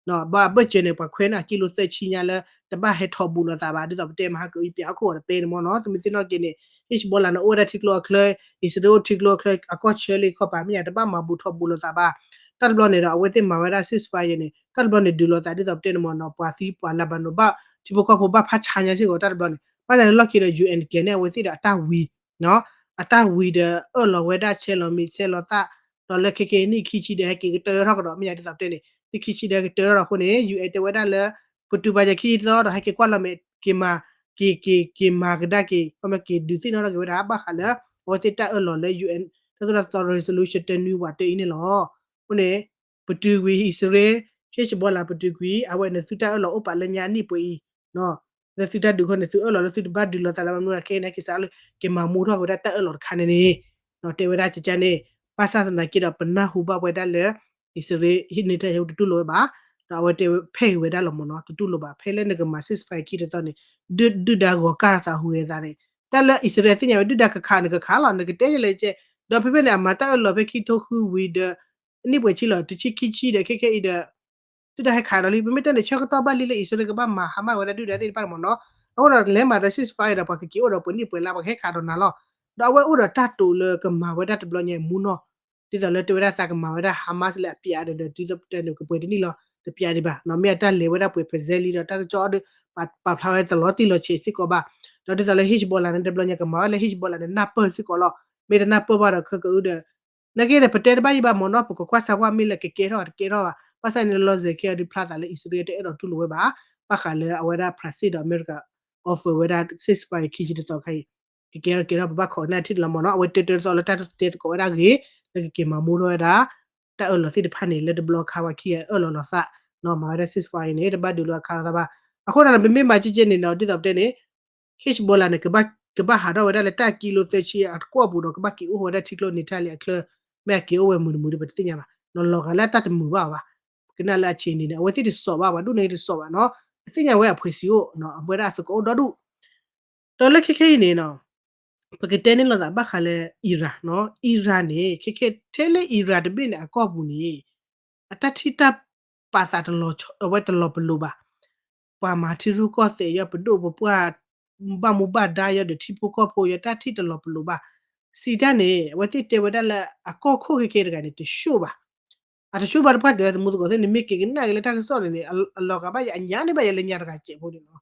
ဃံ ဘၣ်အဘၢၣ်စၢၤန့ၣ် ပှၤခွဲးန့ၢ်အကံလိာ်သၢဆံညါလၢ တဘၣ်ဟဲထီၣ်ဘူးလိာ်သးဘၣ် ဒ်သိးပတဲမဟါကအုးပၠးအခိၣ်အီၤတပဲန့ၣ်မ့ၢ်နီၤ သုမ့ၢ်သ့ၣ်နီၣ်က့ၤန့ၣ် Hezbollah န့ၣ် အိၣ်ဝဲဒၣ်ထံကျိအချၢ အံၣ်စရ့လးအိၣ်ထံကျိအချၢ အကီၢ်ဆၢလၢခီပၤမ့ၢ်ယါ တဘၣ်မၤဘူးထီၣ်ဘူးလိာ်သးဘၣ် တၢ်တဘျီန့ၣ်ဒီး အဝဲသ့ၣ်မၤဝဲဒၣ် ceasefire န့ၣ် တၢ်တဘျီန့ၣ် ဒုးလိာ်သးဒ်သိးပတဲန့ၣ်မ့ၢ်နီၤ ပှၤသံပှၤ Lebanon ဘၣ် ထံဖိကီၢ်ဖိဘၣ်ဖးဆါညါစ့ၢ်ကီးတၢ်တဘျီန့ၣ် ဘၣ်သးလၢလီၢ်ခံဒီး U N ကျဲၤန့ၢ်အဝဲသ့ၣ်ဒီးအတၢ်ဝံၤ အတၢ်ဝံၤဒီးအၢၣ်လီၤဝဲဒၣ်ဆဲးလီၤမ့ၤဆဲးလီၤသၣ် ဒီးလၢခဲကနံၣ်ခံဆံဒီးဟဲက့ၤကတၢၢ်ထီၣ်ကဒီးမ့ၢ်ယါဒ်သိးပတဲန့ၣ် နံၣ်ခံဆံဒီးဟဲက့ၤကတၢၢ်ထီၣ်ဒီးအဃိန့ၣ် U N တဲဝဲဒၣ်လၢ ပတုာ်ပာ်စၢၤခံသီဒီးဟဲက့ၤကွၢ်လီၤမ့ၢ် က့ၤမၤ က့ၤ က့ၤ က့ၤမၤကဒါက့ၤ ခီမ့ၢ်က့ၤဒုးသ့ၣ်နီၣ်ထီၣ်က့ၤဝဲဒၣ် ဘၣ်ဃးလၢ အဝဲသ့ၣ်တၢ်အၢၣ်လီၤလၢ U N တၢ်သိၣ်တၢ်သီ resolution တၢနွံဝးတၢအံၤန့ၣ်လီၤ. အဃိန့ၣ် ပတုာ်ကွံာ်အံၣ်စရ့လး Hezbollah ပတုာ်ကွံာ် အဝဲန့ၣ်သုတၢ်အၢၣ်လီၤအိၣ်ပာ်လၢညါအနံၣ်ပှဲၤအံၤ လၢသုတၢ်ဒုးအဃိန့ၣ် သုအၢၣ်လီၤလၢသုတဘၣ်ဒုးလိာ်သးလၢၤဘၣ်မနုၤ ခဲအံၤန့ၣ် ကစးလၢ က့ၤမၤမူထီၣ်က့ၤဝဲဒၣ်တၢ်အၢၣ်လီၤတခါန့ၣ်န့ၣ် တဲဝဲဒၣ်ကကန့ၣ် ဘၣ်ဆၣ်သနာ်က့ဒီး ပနၢ်ဟူဘၣ်ဝဲဒၣ်လၢ အံၣ်စရ့လး Netanyahu တတူၢ်လိာ်ဝဲဘၣ်, ဒီးအဝဲတဲဝဲ ဖဲအံၤဝဲဒၣ်လီၤမ့ၢ်နီၤ, တတူၢ်လိာ်ဘၣ်, ဖဲလၢနကမၤ ceasefire ခံတသီန့ၣ် ဒုၣ်ဒါဂီၤကၢ်သးဟူးဂဲၤသးန့ၣ်, တၢ်လၢအံၣ်စရ့လးသ့ၣ်ညါဝဲ ဒုၣ်ဒါကခးနကခးလီၤ, နကတဲယလဲၣ်ကဲ, ဒီးဖဲဖဲန့ၣ် အမၤတၢ်အၢၣ်လီၤဖဲခံကထိဃုဝံၤဒီး အနံၣ်ပှဲၤဆံလီၤ တဆံခံဆံဒီး ခဲခဲအံၤဒီး ဒုၣ်ဒါဟဲခးဒီးလံ, ပမ့ၢ်တဲန့ၣ် ဆၢကတီၢ်ဘၣ်လံလၢအံၣ်စရ့လးကဘၣ်မၤ Hamas ဝဲဒၣ်ဒုၣ်ဒါသ့ၣ်တဖၣ်န့ၣ်မ့ၢ်နီၤ, အဃိဒီးလဲၤမၤဒီး ceasefire ဒီးပှၤကက့ၤအိၣ်ဒီးပှဲၤနံၣ်ပှဲၤလါ ပှၤကဟဲခးဒီးနၤလီၤ, ဒီးအဝဲအိၣ်ဒီးတၢ်တိာ်လၢကမၤဝဲဒၣ်တဘျီညါမူနီၤ, ဒ်သိးလၢတဲဝဲဒၣ်သးကမၤဝဲဒၣ် Hamas လၢအပျးဒီး ဒ်သိးတဲန့ၣ် ကပှဲၤတနံၣ်လီၤ တပျးဒံးဘၣ်နီၤ, မ့ၢ်အတၢ်လဲၤဝဲဒၣ်ပှဲၤ ပစဲလံဒီး တၢ်ကစီၣ်ဒီး ပာ်ဖျါဝဲတလီၤတံၢ်လီၤဆဲးစ့ၢ်ကီးဘၣ်, ဒီးဒ်သိးလၢ Hezbollah န့ၣ် တဘျီညါကမၤဝဲလၢ Hezbollah န့ၣ် နၢ်ပၢၢ်စ့ၢ်ကီးလီၤ, မ့ၢ်တနၢ်ပၢၢ်ဘၣ်ဒီးခဲကအုဒီး နာ်က့ဒီး ပတဲတဘၣ်ယံၤဘၣ်မ့ၢ်နီၤ, ပကကွၢ်ဆၢကွၢ်မ့ၢ်လၢကကဲထီၣ်တကဲထီၣ်ဘၣ်, ဘၣ်ဆၣ်န့ၣ် လီၤစဲၤကဲအီၤဒုး ဖျါသးလၢအံၣ်စရ့လးတအဲၣ်ဒိးတူၢ်လိာ်ဝဲဘၣ်, ဘၣ်ဃးလၢအဝဲဒၣ် France ဒီးအမဲရကၤ offer ဝဲဒၣ် ceasefire ခံဆံတသီခါအံၤ, ကကဲထီၣ်တကဲထီၣ် ပဘၣ်ခိးကနၣ်ထံၣ်တလီၤမ့ၢ်နီၤ, အဝဲတဲတဲသီလၢတၢ်တဲသကိးဝဲဒၣ်ဂ့ၤ, လၢကက့ၤမၤမူထီၣ်ဝဲဒၣ် တၢ်အၢၣ်လီၤသ့ၣ်တဖၣ်န့ၣ် လၢတဘျီခါဝဲခံဂၤအၢၣ်လီၤလီၤသး, မၤဝဲဒၣ် ceasefire အံၤန့ၣ် တဘၣ်ဒုးလၢအခါလီၤသးဘၣ်, အဃိဒီး ပမ့ၢ်မၤကဲကဲန့ၣ်ဒီး ဒ်သိးပတဲန့ၣ် Hezbollah န့ၣ် ကဘၣ်ဟးထီၣ်ဝဲဒၣ်လၢတၢ်ကံလိသၢဆံအကီၢ်ပူၤဒီး ကဘၣ်က့ၤအိၣ်ဝဲဒၣ်ထံကျိ Netanyahu အချၢ, မ့ၢ်အက့ၤအိၣ်ဝဲမုာ်တမုာ်ဒီး ပတသ့ၣ်ညါဘၣ်, လီၤဂာ်လၢအတၢ်တမုာ်ဘၣ်အီၤဘၣ်, ကနၣ်လၢအဆံးန့ၣ် အဝဲသ့ၣ်တစိာ်ဘၣ် ပှၤဒိၣ်န့ၣ်တစိာ်ဘၣ်နီၤ, အသ့ၣ်ညါဝဲအဖှဲးစံအိၣ်, အဝဲဒၣ်အသကိးအိၣ်ဒီဒူၣ်, ဒီးလၢခဲခဲအံၤန့ၣ်နီၤ ပကတဲန့ၢ်လိာ်သးဘၣ်ဃးလၢ Iran နီၤ, Iran န့ၣ် ခဲခဲထဲလၢ Iran တဘ့ၣ်န့ၣ်အကီၢ်ပူၤန့ၣ် အတၢ်ထံၣ်တၢ်ပာ်သးတလီၤ, အဝဲတလီၤပလိာ်ဘၣ်, ပှၤမၤထံရူၢ်ကီၢ်သဲးယီၤ ပဒိၣ်ပပှၢ် ဘၣ်မူဘၣ်ဒါယီၤဒီးထံဖိကီၢ်ဖိယီၤ တၢ်ထံၣ်တလီၤပလိာ်ဘၣ်, စံးတၢ်န့ၣ် အဝဲသ့ၣ်တဲဝဲဒၣ်လၢအကီၢ်ခိၣ်ခဲခဲတဂၤန့ၣ် တဆှိၣ်ဘၣ်, အတဆှိၣ်ဘၣ်တပှၢ်တၢၢ် သမူသကိးသ့ၣ်န့ၣ် မ့ၢ်က့ၤကနၣ်က့ၤလၢတၢ်ကစီၣ်န့ၣ်န့ၣ် အလီၤဂာ်ဘၣ်ယၤ အညါန့ၢ်ဘၣ်ယၤလၢညါတဂၤစဲးဖိန့ၣ်နီၤ,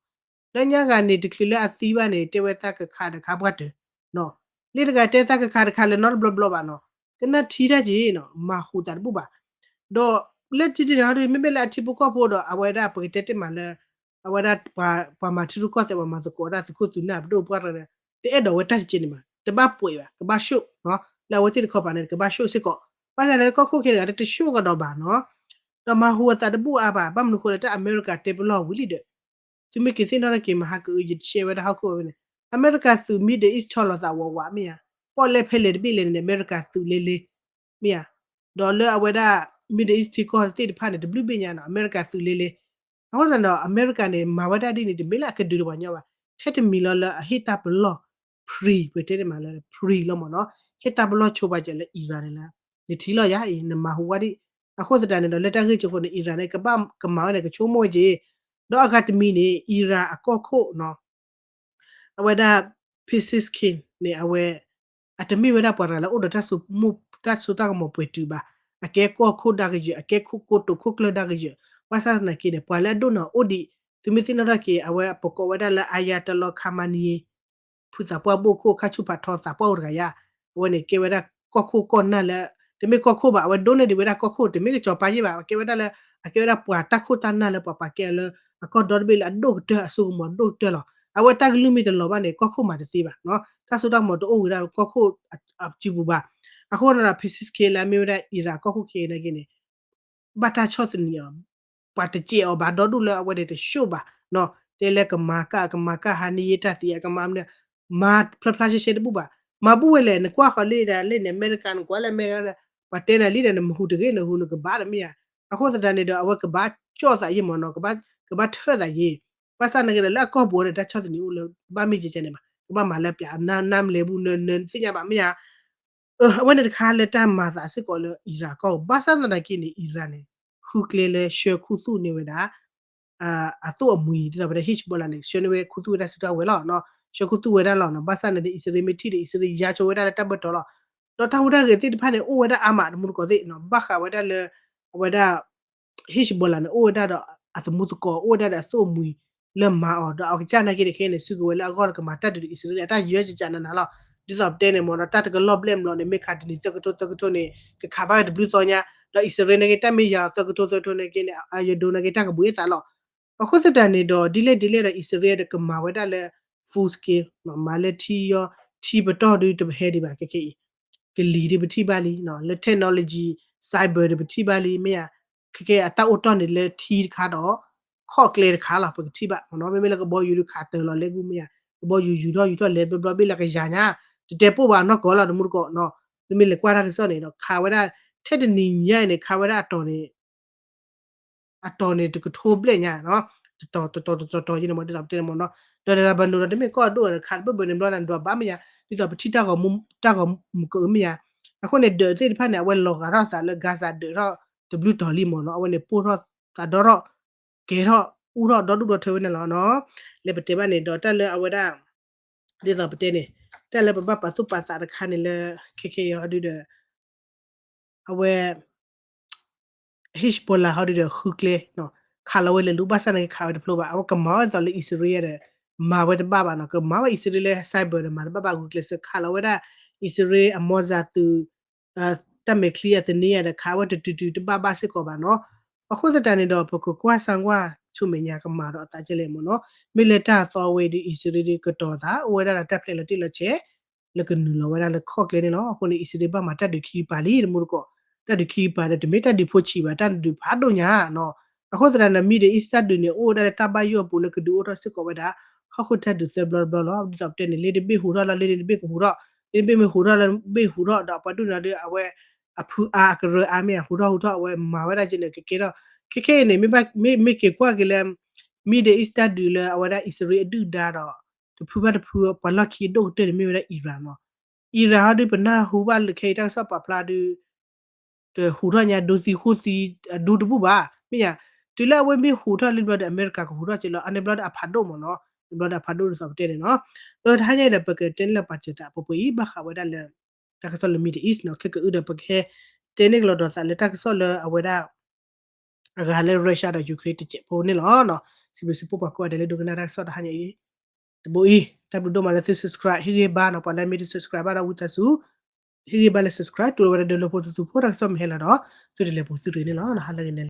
လၢညါဂၤန့ၣ် တချုးလၢအသံဘၣ်န့ၣ် တဲဝဲသးကခးတခါပှၢ်တၢၢ် လၢတဂၤတဲသးကခးတခါလၢနီတဘျီဘျီဘၣ်နီၤ, ကနၣ်ထံတၢ်က့ၤနီၤ မၤဟူးသးတဘူၣ်ဘၣ်, ဒီးလၢတံၤတံၤန့ၣ် မ့မ့ၢ်လၢအထံဖိကီၢ်ဖိဒီး အဝဲဒၣ်ပကတဲတ့ၢ်မးလၢ အဝဲဒၣ်ပှၤမၤထံရူၢ်ကီၢ်သဲး ပှၤမၤသကိးတၢ်သုးခိၣ်သုးနၢ်ပဒိၣ်ပှၢ်တဂၤန့ၣ် တအဲၣ်ဒိးဝဲတၢ်ကကဲန့ၣ်ဘၣ်, တဘၣ်ပှဲၤဘၣ် ကဘၣ်ဆိၣ်, လၢအဝဲသ့ၣ်တခီပၤန့ၣ် ကဘၣ်ဆိၣ်စ့ၢ်ကီး, ဘၣ်ဆၣ်လၢကီၢ်ခိၣ်ခဲတဂၤ တဆိၣ်ကဒီးဘၣ်နီၤ, ဒီးမၤဟူးအသးတဘူၣ်အါဘၣ်, ဘၣ်မနုၤဃိလၢတၢ်အမဲရကၤတဲပလီၢ်ဝံၤလံဒီး သုမ့ၢ်က့ၤသ့ၣ်နီၣ်ထီၣ်က့ၤ မဟါကအု ယတရှဲဝဲဒၣ်ဟီၣ်ခိၣ်ဝဲန့ၣ်, အမဲရကၤသုး Middle East ဆီလီၤသးဝးဝးမ့ၢ်ဧါ, ပီၣ်လဲၣ်ဖဲလဲၣ်တဘ့ၣ်လဲၣ်န့ၣ် အမဲရကၤသုးလဲၤလဲၤ မ့ၢ်ဧါ, ဒီးလၢအဝဲဒၣ် Middle East ထံကီၢ်သ့ၣ်တဖၣ်န့ၣ် တဘျုးဘ့ၣ်ညါနီၤ အမဲရကၤသုးလဲၤလဲၤ, အဃိသတးဒီး အမဲရကၤန့ၣ် မၤဝဲဒၣ်ဒ်န့ၣ် တမ့ၢ်လၢအကဒုးတပှၤညီဘၣ်, ထဲတမံၤလီၤလၢအဟ့ၣ်တၢ်ပလီၢ် free ပတဲတ့ၢ်မးလၢ free လီၤမ့ၢ်နီၤ, ဟ့ၣ်တၢ်ပလီၢ်ဆိပာ်စၢၤလၢ Iran န့ၣ်လၢ နထံၣ်လီၤယၤအံၤ နမၤဟူးဝဲဒၣ်, အဃိသတးန့ၣ်ဒီး လၢတၢ်ဂ့ၢ်ကၠိဖိန့ၣ် Iran န့ၣ် ကဘၣ်ကမၤဝဲန့ၣ် ကဆိကမိၣ်ဝဲက့ၤ, ဒီးအဂၤတမံၤန့ၣ် Iran အကီၢ်ခိၣ်နီၤ အဝဲဒၣ် Pezeshkian န့ၣ် အဝဲ အတမ့ၢ်ဝဲဒၣ်ပှၤတဂၤလၢအိၣ်ဒီးတၢ်စိ တၢ်စိတၢ်ကမီၤပှဲၤတုၤဘၣ်, အကဲကီၢ်ခိၣ်ဒၣ်ကယၢၤ အကဲခိၣ်ကိတိာ်ခိၣ်ကျၢၢ်ဒၣ်ကယၢၤ, ဘၣ်ဆၣ်သနာ်က့န့ၣ် ပှၤလၢအဒိၣ်န့ၣ်အိၣ်ဒံး, သုမ့ၢ်သ့ၣ်နီၣ်ထီၣ်က့ၤ အဝဲပကိးဝဲဒၣ်လၢ Ayatollah Khamenei ဖုသးပှၢ်ဘိၣ်ခိၣ် ခါဆူၣ်ဖးထီသးပှၢ်အိၣ်တဂၤယါ, အဝဲန့ၣ်ကဲဝဲဒၣ်ကီၢ်ခိၣ်ကီၢ်နၢ်လၢ တမ့ၢ်ကီၢ်ခိၣ်ဘၣ် အဝဲဒိၣ်န့ၢ်ဒံးဝဲဒၣ်ကီၢ်ခိၣ် တမ့ၢ်ကစီၤပၤယ့ၢ်ဘၣ် အကဲဝဲဒၣ်လၢ အကဲဝဲဒၣ်ပှၤတၢ်ခိၣ်တၢ်နၢ်လၢပှၤပာ်ကဲအီၤလၢ အကီၢ်ဒီတဘ့ၣ်လၢအဒိၣ်ကတၢၢ်အစိကမီၤဒိၣ်ကတၢၢ်လီၤ. အဝဲတၢ်ကလုၢ်မ့ၢ်တလီၤဘၣ်န့ၣ် ကီၢ်ခိၣ်မၤတသ့ဘၣ်, တၢ်စိတၢ်ကမီၤတအိၣ်ဝဲဒၣ်ကီၢ်ခိၣ်အစုပူၤဘၣ်. အဃိန့ၣ်ဒီး Pezeshkian လၢအမ့ၢ်ဝဲဒၣ် Iran ကီၢ်ခိၣ်ခဲအံၤနာ်က့န့ၣ် ဘၣ်တၢ်ဆီၣ်သနံးအီၤ, ပှၤတစဲးအီၤဘၣ်ဒီဒူၣ်လၢအဝဲန့ၣ်တဆိၣ်ဘၣ်, တဲလၢကမၤကၢ် ကမၤကၢ်ဟးန့ၢ်ယတၢ်သံ အကမၤမနုၤ, မၤဖျါဖျါရှဲရှဲတဘူၣ်ဘၣ်. မၤဘူၣ်ဝဲလဲၣ် နကွၢ်ဃီၤလံဒီး လၢန့ၣ် အမဲရကၤ နကွၢ်လၢအမဲရကၤ ပှၤတဲနၤလံဒီး နမဟူးတဂ့ၤ နဟူးနကဘၣ်ဒီးမ့ၢ်ဧါ. အဃိသတးန့ၣ်ဒီး အဝဲကဘၣ်ကၠီၣ်သးယ့ၢ်မ့ၢ်နီၤ, ကဘၣ်ထၢၣ်သးယ့ၢ်, ဘၣ်ဆၣ်နာ်က့ဒီး လၢအကီၢ်ပူၤဒီး တၢ်ဆီၣ်သနံးအိၣ်လၢ ဘၣ်မ့ၢ်ကဲကဲန့ၣ်ဘၣ်, ကဘၣ်မၤလၢပျးနၢ်မလဲၤဘူး နသ့ၣ်ညါဘၣ်မ့ၢ်ဧါ. အဝဲန့ၣ်တခါလၢတၢ်မၤသးစ့ၢ်ကီးလၢ Iran ကီၢ်ပူၤ ဘၣ်ဆၣ်သနာ်က့န့ၣ် Iran န့ၣ် ဃုကျဲလၢဆှၢခူသူၣ်န့ၢ်ဝဲဒၣ် အသိၣ်အမှံၤ ဒ်သိးပတဲ Hezbollah န့ၣ် ဆှၢန့ၢ်ဝဲခူသူၣ်ဝဲဒၣ်စုကဝဲၤလီၤ. ဆှၢခူသူၣ်ဝဲဒၣ်လီၤ. ဘၣ်ဆၣ်န့ၣ်ဒီး အံၣ်စရ့လးမ့ၢ်ထံၣ်ဒီး အံၣ်စရ့လးယါဆိဝဲဒၣ်လၢတၢ်ဘၢၣ်တီၤလီၤ. ဒီးတၢ်ဟူးတၢ်ဂဲၤသ့ၣ်တဖၣ်န့ၣ် အိၣ်ဝဲဒၣ်အါမးတမူတကိးသ့ၣ် ဘၣ်ဃးဝဲဒၣ်လၢ အဝဲဒၣ် Hezbollah န့ၣ် အိၣ်ဝဲဒၣ်ဒီးအသမူသကိး အိၣ်ဝဲဒၣ်ဒီးအသိၣ်အမှံၤလၢမၤအီၤ ဒီးအကစၢ်နာ်က့တခဲန့ၣ် စုကဝဲၤလၢအဂီၢ်ဒီးကမၤတၢ်ဒုးဒီးအံၣ်စရ့လး အတၢ်ယၢကကးနးနးလီၤ. ဒ်သိးပတဲန့ၣ်မ့ၢ်ဒီး တၢ်တကလီၢ်ဘျဲၣ်ဘျီန့ၣ် မ့ၢ်ခးတနံၤသၢကထိသၢကထိန့ၣ် ကခးဘၣ်ဝဲတဘျုးသီညါ, ဒီးအံၣ်စရ့လးနာ်က့ တၢ်မ့ၢ်ယၤအီၤသၢကထိသၢကထိန့ၣ်က့န့ၣ် အယဒိးနာ်က့ တၢ်ကဘှံးအသးလီၤ. အဃိသတးန့ၣ်ဒီး ဒ်လဲၣ်ဒ်လဲၣ်ဒီး အံၣ်စရ့လးဒီးကမၤဝဲဒၣ်လၢ full scale မၤလၢထံယီၤ ထံပတီၢ်ဒုးတဟဲဒံးဘၣ် ခဲခဲအံၤ ကလံၤဒုးပထံၣ်ဘၣ်လံ, လၢ technology cyber ဒုးပထံၣ်ဘၣ်လံ မ့ၢ်ဧါ. ခဲခဲအတၢ်အိၣ်တီၢ်န့ၣ်လၢထံတခါဒီး ခီၣ်ကျဲတခါလီၤ ပကထံၣ်ဘၣ်, မ့မ့ၢ်လၢကဘီယူၤဒုးခးတၢ်လီၤလဲၤကူမ့ၢ်ဧါ, ကဘီယူၤယူၤထီၣ်ယူၤထီၣ်လဲၤဘျီဘျီဘ့ၣ်လၢကယၤညါ, တတဲပိၢ်ဘၣ်နီၢ်ကီၢ်လီၤ တမူတကိးနီၤ. သုမ့ၢ်လဲၤကွၢ်တၢ်ကစီၣ်န့ၣ်ဒီး ခးဝဲဒၣ် ထဲတနံၤညါအံၤန့ၣ် ခးဝဲဒၣ်အတီၤန့ၣ် အတီၤန့ၣ်တကထိဘျဲၣ်ညါနီၤ, တတီၤတတီၤတတီၤတတီၤယဲန့ၣ်မ့ၢ် ဒ်သိးပတဲန့ၣ်မ့ၢ်နီၤ, ဒီး Lebanon ဒီး တမ့ၢ်ကီၢ်ဒိၣ်ဒီး ခးတဘၢၣ်ဘၢၣ်န့ၣ်ဘျီန့ၣ် ဒွးဘၣ်မ့ၢ်ယါ, ဒ်သိးပထံၣ်တၢ်ဂီၤမူ တၢ်ဂီၤမူကအုမ့ၢ်ယါ, အဃိန့ၣ် ဒၢးသ့ၣ်တဖၣ်န့ၣ် အဝဲလီၤဂာ်ထီၣ်သးလၢ Gaza ဒၢးထီၣ်တဘျုးတီၤလံမ့ၢ်နီၤ, အဝဲန့ၣ်ပိၢ်ထီၣ်သးဒီထီၣ် ကဲၤထီၣ်အူထီၣ်ဒီဒူၣ်ဒီထၢဝဲန့ၣ်လီၤနီၤ, လၢပတဲဘၣ်န့ၣ်ဒီးတၢ်လၢအဝဲဒၣ် ဒ်သိးပတဲန့ၣ် တၢ်လၢပဘၣ်ပာ်သူၣ်ပာ်သးတခါန့ၣ်လၢ ခဲခဲအံၤဟီဒုဒီး အဝဲ Hezbollah ဟီဒုဒီးဃုကျဲ ခးလီၤဝဲလဲၤလူၤဘၣ်ဆၣ်န့ၣ် ခးဝဲတဖျိဘၣ်, အဝဲကမၤဝဲဒ်သိးလၢအံၣ်စရ့လးဒီး မၤဝဲတဘၣ်ဘၣ်နီၤ, ကမၤဝဲအံၣ်စရ့လးလၢ cyber ဒီးမၤတဘၣ်ဘၣ် ဂုာ်ကျဲးစၢးခးလီၤဝဲဒၣ် အံၣ်စရ့လးအမီၢ်စၢ်သုး တၢ်မဲာ်ချံအသန့ဧါဒီး ခးဝဲတတုၤတုၤတဘၣ်ဘၣ်စ့ၢ်ကီးဘၣ်နီၤ, အဃိသတးန့ၣ်ဒီး ပကကွၢ်စၢ်ကွၢ်ဆူမဲာ်ညါကမၤဒီးအသးကဲလဲၣ်မ့ၢ်နီၤ, မ့ၢ်လၢတၢ်သီဝဲဒီး အံၣ်စရ့လးဒီးကတီၤသး အိၣ်ဝဲဒၣ်ဒီးတၢ်ဖျဲးလီၤတံၢ်လီၤဆဲး လၢကနုာ်လီၤဝဲဒၣ်လၢခီၣ်ကျဲန့ၣ်လီၤ, အဃိန့ၣ် အံၣ်စရ့လးဘၣ်မၤတၢ်ဒုးခံကပၤလံ တမူတကိး, တၢ်ဒုးခံကပၤဒီး တမ့ၢ်တၢ်ဒုးဖိဆံးဘၣ် တၢ်ဒုးဖးဒိၣ်ညါနီၤ, အဃိသတးန့ၣ် Middle East တၢ်ဒုးန့ၣ် အိၣ်ဝဲဒၣ်လၢတၢ်ဘၣ်ယိၣ်အပူၤလၢကဒုးအိၣ်ထီၣ်စ့ၢ်ကီးဝဲဒၣ် ဟီၣ်ခိၣ်တၢ်ဒုးသၢဘျီတဘျီလီၤ, ဒ်သိးပတဲန့ၣ် လ့တဘ့ၣ်ဟူးထီၣ်လၢလ့တဘ့ၣ်ကဟူးထီၣ်, လ့တဘ့ၣ်မ့ၢ်ဟူးထီၣ်လၢဘ့ၣ်ဟူးထီၣ်ဒီး ပှၤဒိၣ်န့ၣ်ဒီး အဝဲ အဖုအါအကရၢအါမ့ၢ်အဟူးထီၣ်ဟူးထီၣ် အဝဲမၤဝဲဒၣ်ကဲန့ၣ် ကကဲထီၣ်, ခဲခဲအံၤန့ၣ် မ့ၢ်က့ၤကွၢ်က့ၤလၢ Middle East တၢ်ဒုးလၢအဝဲဒၣ်အံၣ်စရ့လးအဒုၣ်ဒါဒီး တဖုဘၣ်တဖု ပှၤလီၢ်ခံအဒိၣ်ကတၢၢ်န့ၣ်မ့ၢ်ဝဲဒၣ် Iran နီၤ, Iran ဟီဒုပနၢ်ဟူဘၣ်လၢခဲအံၤတၢ်ကစီၣ်ပာ်ဖျါဒု တဟူးထီၣ်ညါဒိသံဃိသံ အဒူတဘူၣ်ဘၣ်, မ့ၢ်ယါ, တုၤလၢအဝဲမ့ၢ်ဟူးထီၣ်လံဘျီဒီး အမဲရကၤကဟူးထီၣ်က့ၤလီၤ, အန့ၣ်ဘျီဒီးအဖးဒိၣ်မ့ၢ်နီၤ, န့ၣ်ဘျီဒီးအဖးဒိၣ်ဒ်သိးပတဲန့ၣ်နီၤ, ဒီးတဟါညါဒီး ပကတဲန့ၢ်လၢပာ်စၢၤသးပှဲၤပှဲၤအံၤ ဘၣ်ဃးဝဲဒၣ်လၢ တၢ်ကစီၣ်လၢ Middle East နီၤ, ခဲကအုဒီး ပကဟဲတဲန့ၢ်ကလီၤဒီးသးလၢတၢ်ကစီၣ်လၢအဝဲဒၣ် အဂၤလၢ Russia ဒီး Ukraine တစဲးဖိန့ၣ်လီၤ. စံးဘျုးစံးဖှိၣ်ပှၤကိးဂၤဒဲးလၢဒိကနၣ်တၢ်ကစီၣ်တဟါညါအံၤ, တဘိအံၤ တၢ်ဘျုးဒိၣ်မးလၢသု subscribe ဟ့ၣ်ဂံၢ်ဘါနီၤ, ပှၤလၢမ့ၢ်တ subscribe ဘၣ်ဒီးဝံသးစူၤ ဟ့ၣ်ဂံၢ်ဘါလၢ subscribe တိၢ်လီၤဝဲဒၣ်ဒီးလၢဖိသသူဖိ တၢ်ကစီၣ်မ့ၢ်ဟဲလီၤဒီး သုတလဲၤပူၤသုရ့န့ၣ်လီၤ. ဟါလၢဂ့ၤန့ၣ်